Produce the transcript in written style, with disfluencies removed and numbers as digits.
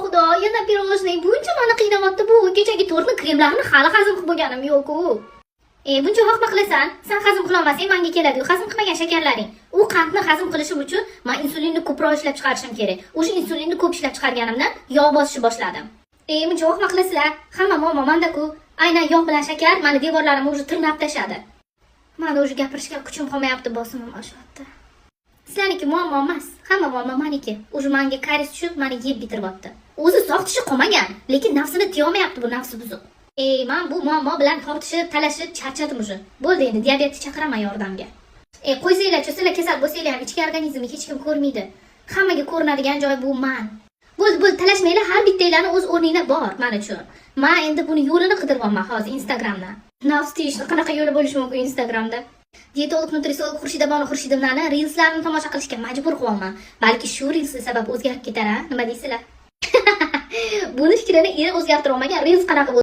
Xudo, yana пирожный, buncha mani qiynayapti bu. Kechagi tortni kremlarini hali hazm qilib bo'lganim yo'q-ku. E, buncha vaqtma qilasan? San hazm qilolmasang, manga keladi. Hazm qilmagan shakarlaring. U qandni hazm qilishim uchun man insulinni ko'proq ishlab chiqarishim kerak. O'sha insulinni ko'p ishlab chiqarganimdan yog' bosishni boshladim. E, buncha vaqtma qilasizlar? Hamma muammo manda-ku. Aynan yog' bilan shakar mani devorlarimni уже tirnab tashladi. Mani уже gapirishga kuchim qolmayapti, bosimim oshyapti. Sizlarniki muammo emas, hamma muammo maniki. Уже manga кариес tushib, mani yeb bitiryapti. O'zi sog' tishi qolmagan, lekin nafsini tiyolmayapti bu nafsi buzuq. Ey, man bu muammo bilan tortishib, talashib charchadim уже. Bo'ldi endi, diabetni chaqiraman yordamga. E, qo'ysanglar-chi, sizlar kasal bo'lsanglar ham ichki organizmni hech kim ko'rmaydi. Hammaga ko'rinadigan joy bu man. Bo'ldi, bo'ldi, talashmanglar, har bittanglarni o'z o'rninglar bor man uchun. Man endi buni yo'lini qidiryapman hozir Instagramdan. Nafs tiyishni qanaqa yo'li bo'lishi mumkin Instagramda? Diyetolog, nutrisolog Xurshidabonu Xurshidovnani reelslarini tomosha qilishga majbur qilyapman. Balki shu reelsni sabab o'zgarib ketar, a? Nima deysizlar? Buni fikrini eri o'zgartira olmagan, reels qanaqa.